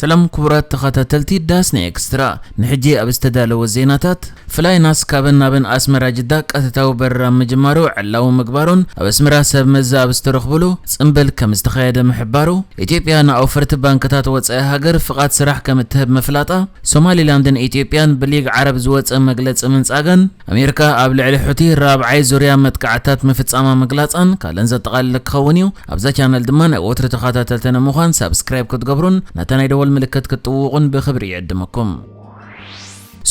ሰላም ክቡራት ተኸታተልቲ ዳስና ኤክስትራ፣ ንሕጂ ኣብ ዝተዳለወ ዜናታት፣ ፍላይናስ ካብን ናብን ኣስመራ ጅዳ ቀጥታዊ በረራ ምጅማሩ ዕላዊ ምግባሩን ኣብ ኣስመራ ሰብ መዚ ኣብ ዝተረኽብሉ ጽምብል ከም ዝተኻየደ ምሕባሩ፣ ኢትዮጵያ ንኣውፈርቲ ባንክታት ወጻኢ ሃገር ፍቓድ ስራሕ ከም እትህብ ምፍላጣ፣ ሶማሊላንድን ኢትዮጵያን ብሊግ ዓረብ ዝወጸ መግለጺ ምንጻገን፣ ኣሜሪካ ኣብ ልዕሊ ሑቲ ራብዓይ ዙርያ መጥቃዕታት ምፍጻማ ምግላጻን ካልእን ዘጠቓልል ክኸውን እዩ። ኣብዛ ቻነል ድማ ናይ ወትሩ ተኸታተልቲ ንምዃን ሳብስክራይብ ክትገብሩን ነታ ናይ ደወል ምልክት ክትጥውቑን ብኽብሪ ይዕድመኩም።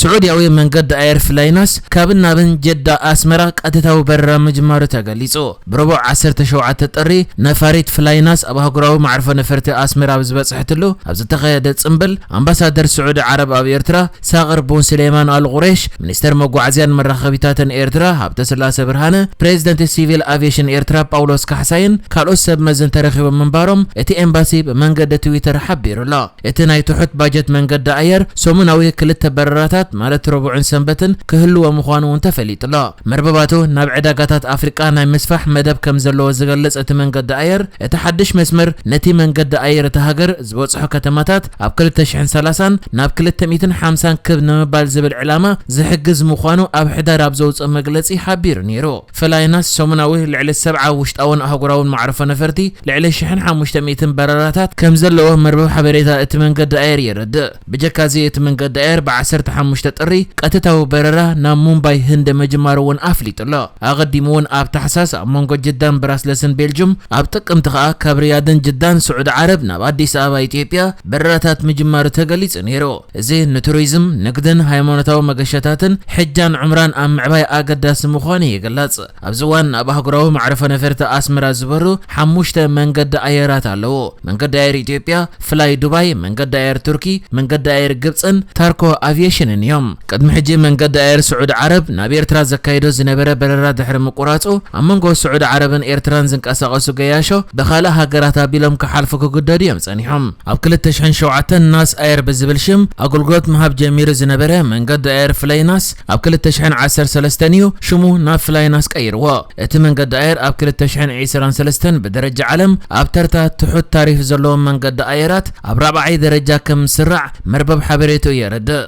ስዑድያዊ መንገዲ ኣየር ፍላይናስ ካብን ናብን ጀዳ ኣስመራ ቀጥታዊ በረራ ምጅማሩ ተገሊጹ። ብረቡዕ ዓሰርተ ሸውዓተ ጥሪ ነፋሪት ፍላይናስ ኣብ ኣህጉራዊ መዕርፎ ነፈርቲ ኣስመራ ኣብ ዝበጽሐትሉ ኣብ ዝተኻየደ ጽምብል፣ ኣምባሳደር ስዑዲ ዓረብ ኣብ ኤርትራ ሳቕር ቡን ስሌማን ኣል ቁሬሽ፣ ሚኒስተር መጓዓዝያን መራኸቢታትን ኤርትራ ሃብተስላሴ ብርሃነ፣ ፕሬዚደንት ሲቪል ኣቪዬሽን ኤርትራ ጳውሎስ ካሕሳይን ካልኦት ሰብ መዝን ተረኺቦም ምንባሮም እቲ ኤምባሲ ብመንገዲ ትዊተር ሓቢሩ ኣሎ። እቲ ናይ ትሑት ባጀት መንገዲ ኣየር ሰሙናዊ ክልተ በረራታት፣ ማለት ረቡዕን ሰንበትን፣ ክህልዎ ምዃኑ እውን ተፈሊጡ ኣሎ። መርበባቱ ናብ ዕዳጋታት ኣፍሪቃ ናይ ምስፋሕ መደብ ከም ዘለዎ ዝገልጽ እቲ መንገዲ ኣየር፣ እቲ ሓድሽ መስመር ነቲ መንገዲ ኣየር እታ ሃገር ዝበጽሖ ከተማታት ኣብ ክልተ ሽሕን ሰላሳን ናብ ክልተ ሚእትን ሓምሳን ክብ ንምባል ዝብል ዕላማ ዝሕግዝ ምዃኑ ኣብ ሕዳር ኣብ ዘውጽኦ መግለጺ ሓቢሩ ነይሩ። ፍላይናስ ሰሙናዊ ልዕሊ ሰብዓ ውሽጣውን ኣህጉራውን መዕርፎ ነፈርቲ፣ ልዕሊ ሽሕን ሓሙሽተ ሚእትን በረራታት ከም ዘለዎ መርበብ ሓበሬታ እቲ መንገዲ ኣየር የረድእ። ብጀካዚ እቲ መንገዲ ኣየር ብ ዓሰርተ ሓሙሽተ ጥሪ ቀጥታዊ በረራ ናብ ሙምባይ ህንዲ ምጅማሩ እውን ኣፍሊጡ ኣሎ። ኣቐዲሙ እውን ኣብ ታሕሳስ ኣብ መንጎ ጅዳን ብራስለስን ቤልጁም፣ ኣብ ጥቅምቲ ከኣ ካብ ሪያድን ጅዳን ስዑዲ ዓረብ ናብ ኣዲስ ኣበባ ኢትዮጵያ በረራታት ምጅማሩ ተገሊጹ ነይሩ። እዚ ንቱሪዝም፣ ንግድን ሃይማኖታዊ መገሻታትን ሕጃን ዑምራን ኣብ ምዕባይ ኣገዳሲ ምዃኑ ይግለጽ። ኣብዚ እዋን ኣብ ኣህጉራዊ መዕርፎ ነፈርቲ ኣስመራ ዝበሩ ሓሙሽተ መንገዲ ኣየራት ኣለዉ። መንገዲ ኣየር ኢትዮጵያ፣ ፍላይ ዱባይ፣ መንገዲ ኣየር ቱርኪ፣ መንገዲ ኣየር ግብጽን ታርኮ ኣቪዬሽንን እዮም። ቅድሚ ሕጂ መንገዲ ኣየር ስዑዲ ዓረብ ናብ ኤርትራ ዘካይዶ ዝነበረ በረራ ድሕሪ ምቁራጹ፣ ኣብ መንጎ ስዑዲ ዓረብን ኤርትራን ዝንቀሳቐሱ ገያሾ ብኻልእ ሃገራት ኣቢሎም ክሓልፉ ክግደዱ እዮም ጸኒሖም። ኣብ ክልተ ሽሕን ሸውዓተን ናስ ኣየር ብዝብል ሽም ኣገልግሎት ምሃብ ጀሚሩ ዝነበረ መንገዲ ኣየር ፍላይናስ፣ ኣብ ክልተ ሽሕን ዓሰርተ ሰለስተን እዩ ሽሙ ናብ ፍላይናስ ቀይርዎ። እቲ መንገዲ ኣየር ኣብ ክልተ ሽሕን ዕስራን ሰለስተን ብደረጃ ዓለም ኣብ ተርታ ትሑት ታሪፍ ዘለዎም መንገዲ ኣየራት ኣብ ራብዓይ ደረጃ ከም ዝስራዕ መርበብ ሓበሬትኡ የረድእ።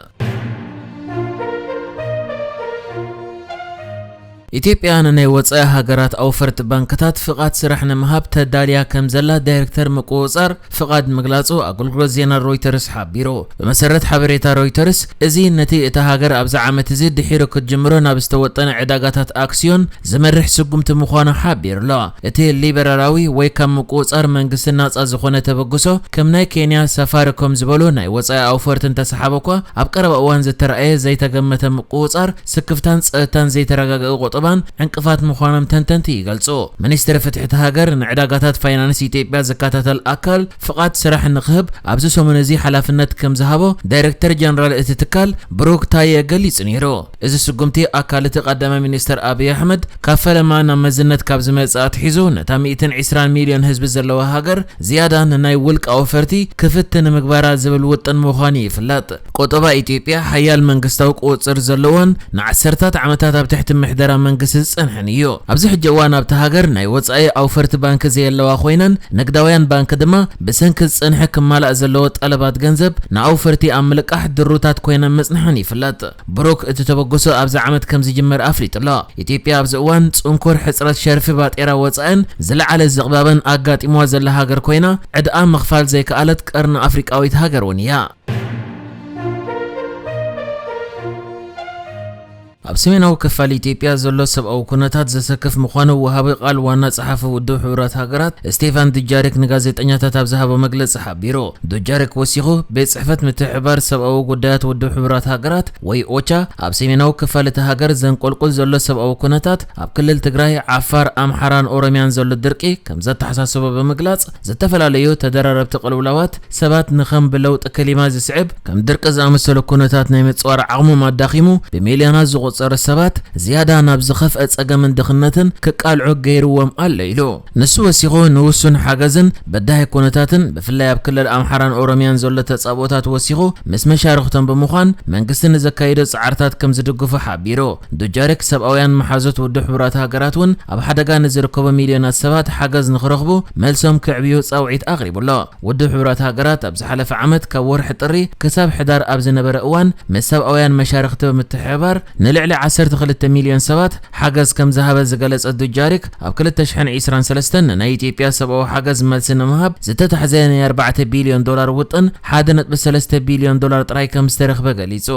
ኢትዮጵያ ንናይ ወጻኢ ሃገራት ኣውፈርቲ ባንክታት ፍቓድ ስራሕ ንምሃብ ተዳልያ ከም ዘላ ዳይሬክተር ምቁጽጻር ፍቓድ ምግላጹ ኣገልግሎት ዜና ሮይተርስ ሓቢሩ። ብመሰረት ሓበሬታ ሮይተርስ፣ እዚ ነቲ እታ ሃገር ኣብዚ ዓመት እዚ ድሒሩ ክትጅምሮ ናብ ዝተወጠነ ዕዳጋታት ኣክስዮን ዝመርሕ ስጉምቲ ምዃኑ ሓቢሩ ኣሎ። እቲ ሊበራላዊ ወይ ካብ ምቁጽጻር መንግስቲ ናጻ ዝኾነ ተበግሶ፣ ከም ናይ ኬንያ ሳፋሪኮም ዝበሉ ናይ ወጻኢ ኣውፈርቲ እንተሰሓበ እኳ፣ ኣብ ቀረባ እዋን ዝተረኣየ ዘይተገመተ ምቁጽጻር ስክፍታን ጸጥታን ዘይተረጋገአ ቁጠባን ዕንቅፋት ምዃኖም ተንተንቲ ይገልጹ። ሚኒስትሪ ፍትሒ እታ ሃገር ንዕዳጋታት ፋይናንስ ኢትዮጵያ ዝከታተል ኣካል ፍቓድ ስራሕ ንክህብ ኣብዚ ሰሙን እዚ ሓላፍነት ከም ዝሃቦ ዳይሬክተር ጀነራል እቲ ትካል ብሩክ ታየ ገሊጹ ነይሩ። እዚ ስጉምቲ ኣካል እቲ ቀዳማይ ሚኒስትር ኣብይ ኣሕመድ ካብ ፈለማ ናብ መዝነት ካብ ዝመጽእ ኣትሒዙ ነታ ሚእትን ዕስራን ሚልዮን ህዝቢ ዘለዋ ሃገር ዝያዳ ንናይ ውልቂ ኣውፈርቲ ክፍት ንምግባራ ዝብል ውጥን ምዃኑ ይፍለጥ። ቁጠባ ኢትዮጵያ ሓያል መንግስታዊ ቁጽጽር ዘለዎን ንዓሰርታት ዓመታት ኣብ ትሕቲ ምሕደራ መንግስቲ ዝጸንሐን እዩ። ኣብዚ ሕጂ እዋን ኣብታ ሃገር ናይ ወጻኢ ኣውፈርቲ ባንክ ዘየለዋ ኮይነን፣ ንግዳውያን ባንክ ድማ ብሰንኪ ዝጸንሐ ክማላእ ዘለዎ ጠለባት ገንዘብ ንኣውፈርቲ ኣብ ምልቃሕ ድሩታት ኮይነን ምጽንሐን ይፍለጥ። ብሩክ እቲ ተበግሶ ኣብዚ ዓመት ከም ዝጅመር ኣፍሊጡ ኣሎ። ኢትዮጵያ ኣብዚ እዋን ጽንኩር ሕጽረት ሸርፊ ባጤራ ወጻእን ዝለዓለ ዝቕባበን ኣጋጢምዋ ዘላ ሃገር ኮይና፣ ዕድኣ ምኽፋል ዘይከኣለት ቀርኒ ኣፍሪቃዊት ሃገር እውን እያ። ኣብ ሰሜናዊ ክፋል ኢትዮጵያ ዘሎ ሰብኣዊ ኩነታት ዘሰክፍ ምዃኑ ወሃቢ ቃል ዋና ጸሓፊ ውድብ ሕቡራት ሃገራት ስቴፋን ዱጃሪክ ንጋዜጠኛታት ኣብ ዝሃቦ መግለጺ ሓቢሩ። ዱጃሪክ ወሲኹ፣ ቤት ጽሕፈት ምትሕብባር ሰብኣዊ ጉዳያት ውድብ ሕቡራት ሃገራት ወይ ኦቻ ኣብ ሰሜናዊ ክፋል እቲ ሃገር ዘንቆልቁል ዘሎ ሰብኣዊ ኩነታት ኣብ ክልል ትግራይ፣ ዓፋር፣ ኣምሓራን ኦሮሚያን ዘሎ ድርቂ ከም ዘተሓሳስቦ ብምግላጽ፣ ዝተፈላለዩ ተደራረብቲ ቅልውላዋት ሰባት ንኸም ብለውጢ ክሊማ ዝስዕብ ከም ድርቂ ዝኣመሰሉ ኩነታት ናይ ምጽዋር ዓቕሞም ኣዳኺሙ ብሚልዮናት ዝቑጸሩ ቁጽሪ ሰባት ዝያዳ ናብ ዝኸፍአ ጸገምን ድኽነትን ክቃልዑ ገይርዎም ኣሎ ኢሉ። ንሱ ወሲኹ ንውሱን ሓገዝን በዳሂ ኩነታትን ብፍላይ ኣብ ክልል ኣምሓራን ኦሮሚያን ዘሎ ተጻብኦታት ወሲኹ ምስ መሻርኽቶም ብምዃን መንግስቲ ንዘካይዶ ጻዕርታት ከም ዝድግፉ ሓቢሩ። ዱጃሪክ ሰብኣውያን መሓዙት ውድብ ሕቡራት ሃገራት እውን ኣብ ሓደጋ ንዝርከቡ ሚልዮናት ሰባት ሓገዝ ንኽረኽቡ መልሶም ክዕብዩ ጻውዒት ኣቕሪቡ ኣሎ። ውድብ ሕቡራት ሃገራት ኣብ ዝሓለፈ ዓመት ካብ ወርሒ ጥሪ ክሳብ ሕዳር ኣብ ዝነበረ እዋን ምስ ሰብኣውያን መሻርኽቲ ብምትሕብባር ንልዕሊ ዓሰርተ ክልተ ሚልዮን ሰባት ሓገዝ ከም ዝሃበ ዝገለጸ ዱጃሪክ ኣብ ክልተ ሽሕን ዕስራን ሰለስተን ንናይ ኢትዮጵያ ሰብኣዊ ሓገዝ መልሲ ንምሃብ ዝተታሕዘ ናይ ኣርባዕተ ቢልዮን ዶላር ውጥን ሓደ ነጥቢ ሰለስተ ቢልዮን ዶላር ጥራይ ከም ዝተረኽበ ገሊጹ።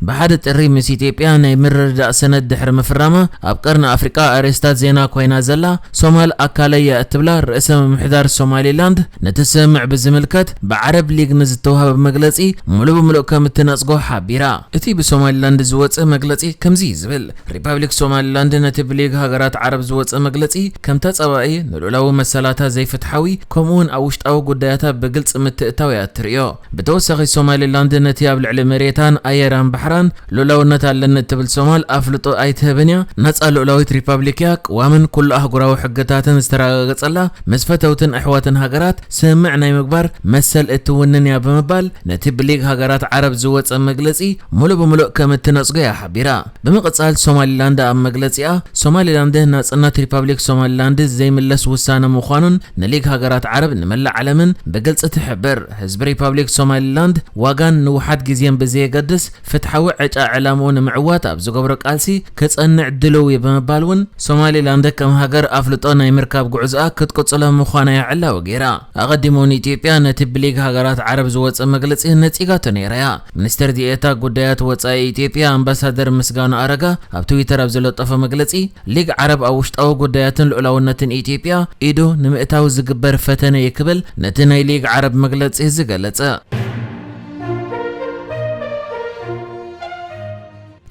ብሓደ ጥሪ ምስ ኢትዮጵያ ናይ ምርድዳእ ሰነድ ድሕሪ ምፍራማ ኣብ ቀርኒ ኣፍሪቃ ኣርእስታት ዜና ኮይና ዘላ ሶማል ኣካለይ እያ እትብላ ርእሰ ምምሕዳር ሶማሊላንድ ነቲ ስምምዕ ብዝምልከት ብዓረብ ሊግ ንዝተዋህበ መግለጺ ሙሉእ ብምሉእ ከም እትነጽጎ ሓቢራ። እቲ ብሶማሊላንድ ዝወጸ መግለጺ ከምዚ እዩ ዝብል። ሪፓብሊክ ሶማሊላንድ ነቲ ብሊግ ሃገራት ዓረብ ዝወጸ መግለጺ ከም ተጻባኢ ንልኡላዊ መሰላታ ዘይፍትሓዊ ከምኡ እውን ኣብ ውሽጣዊ ጉዳያታ ብግልጺ ምትእታው እያ እትርእዮ። ብተወሳኺ ሶማሊላንድ ነቲ ኣብ ልዕሊ መሬታን ኣየራን ባሕራን ልኡላውነት ኣለኒ እትብል ሶማል ኣፍልጦ ኣይትህብን እያ። ናጻ ልኡላዊት ሪፓብሊክ እያ። ቅዋምን ኩሉ ኣህጉራዊ ሕግታትን ዝተረጋገጸላ ምስ ፈተውትን ኣሕዋትን ሃገራት ስምምዕ ናይ ምግባር መሰል እትውንን እያ ብምባል ነቲ ብሊግ ሃገራት ዓረብ ዝወጸ መግለጺ ሙሉእ ብምሉእ ከም እትነጽጎ እያ ሓቢራ። ብምቕጻል ሶማሊላንድ ኣብ መግለጺኣ ሶማሊላንድ ናጽነት ሪፓብሊክ ሶማሊላንድ ዘይምለስ ውሳነ ምዃኑን ንሊግ ሃገራት ዓረብ ንመላእ ዓለምን ብግልጺ ትሕብር። ህዝቢ ሪፓብሊክ ሶማሊላንድ ዋጋን ንውሓት ግዜን ብዘየገድስ ፍትሓዊ ዕጫ ዕላምኡ ንምዕዋት ኣብ ዝገብሮ ቃልሲ ክጸንዕ ድልው እዩ ብምባል እውን ሶማሊላንድ ከም ሃገር ኣፍልጦ ናይ ምርካብ ጉዕዞኣ ክትቅጽሎ ምዃና እያ ዕላዊ ገይራ። ኣቐዲሙ ንኢትዮጵያ ነቲ ብሊግ ሃገራት ዓረብ ዝወጸ መግለጺ ነጺጋቶ ነይራ እያ። ሚኒስትር ዲኤታ ጉዳያት ወጻኢ ኢትዮጵያ ኣምባሳደር ምስጋኑ ኣረጋ ኣብ ትዊተር ኣብ ዝለጠፎ መግለጺ ሊግ ዓረብ ኣብ ውሽጣዊ ጉዳያትን ልኡላውነትን ኢትዮጵያ ኢዱ ንምእታው ዝግበር ፈተነ እዩ ክብል ነቲ ናይ ሊግ ዓረብ መግለጺ ዝገለጸ።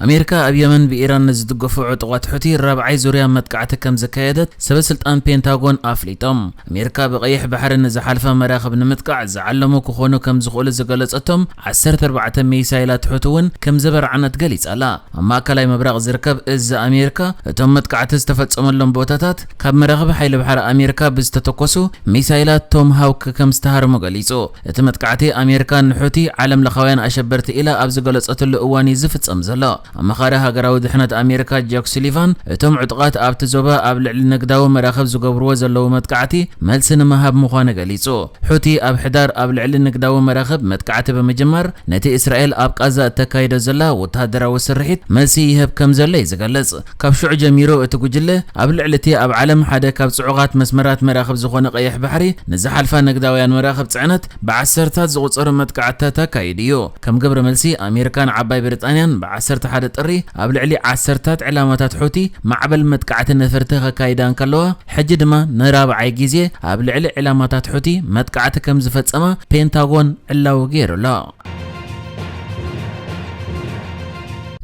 ኣሜሪካ ኣብ የመን ብኢራን ንዝድገፉ ዕጡቓት ሑቲ ራብዓይ ዙርያ መጥቃዕቲ ከም ዘካየደት ሰበ ስልጣን ፔንታጎን ኣፍሊጦም። ኣሜሪካ ብቐይሕ ባሕሪ ንዝሓልፋ መራኽብ ንምጥቃዕ ዝዓለሙ ክኾኑ ከም ዝኽእሉ ዝገለጸቶም ዓሰርተ ኣርባዕተ ሚሳይላት ሑቲ እውን ከም ዘበርዓነት ገሊጻ ኣላ። ኣብ ማእከላይ ምብራቕ ዝርከብ እዚ ኣሜሪካ እቶም መጥቃዕቲ ዝተፈጸመሎም ቦታታት ካብ መራኽብ ሓይሊ ባሕሪ ኣሜሪካ ብዝተተኮሱ ሚሳይላት ቶም ሃውክ ከም ዝተሃረሙ ገሊጹ። እቲ መጥቃዕቲ ኣሜሪካ ንሑቲ ዓለም ለኻውያን ኣሸበርቲ ኢላ ኣብ ዝገለጸትሉ እዋን እዩ ዝፍጸም ዘሎ። ኣማኻሪ ሃገራዊ ድሕነት ኣሜሪካ ጃክ ሱሊቫን እቶም ዕጡቓት ኣብቲ ዞባ ኣብ ልዕሊ ንግዳዊ መራኽብ ዝገብርዎ ዘለዉ መጥቃዕቲ መልሲ ንምሃብ ምዃኑ ገሊጹ። ሑቲ ኣብ ሕዳር ኣብ ልዕሊ ንግዳዊ መራኽብ መጥቃዕቲ ብምጅማር ነቲ እስራኤል ኣብ ቃዛ እተካይዶ ዘላ ወተሃደራዊ ስርሒት መልሲ ይህብ ከም ዘሎ እዩ ዝገልጽ። ካብ ሽዑ ጀሚሩ እቲ ጉጅለ ኣብ ልዕሊ እቲ ኣብ ዓለም ሓደ ካብ ጽዑቓት መስመራት መራኽብ ዝኾነ ቀይሕ ባሕሪ ንዝሓልፋ ንግዳውያን መራኽብ ጽዕነት ብዓሰርታት ዝቑጸሩ መጥቃዕትታት ኣካይዱ እዩ። ከም ግብረ መልሲ ኣሜሪካን ዓባይ ብሪጣንያን ብዓሰርተ ሓደ ጥሪ ኣብ ልዕሊ ዓሰርታት ዕላማታት ሑቲ ማዕበል መጥቃዕቲ ነፈርቲ ከካይዳ እንከለዋ ሕጂ ድማ ንራብዓይ ግዜ ኣብ ልዕሊ ዕላማታት ሑቲ መጥቃዕቲ ከም ዝፈጸማ ፔንታጎን ዕላዊ ገይሩ ኣሎ።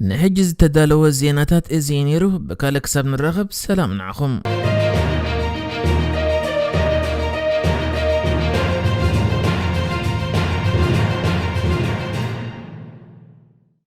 ንሕጂ ዝተዳለወ ዜናታት እዚ እዩ ነይሩ። ብካልእ ክሳብ ንራኸብ ሰላም ንዓኹም።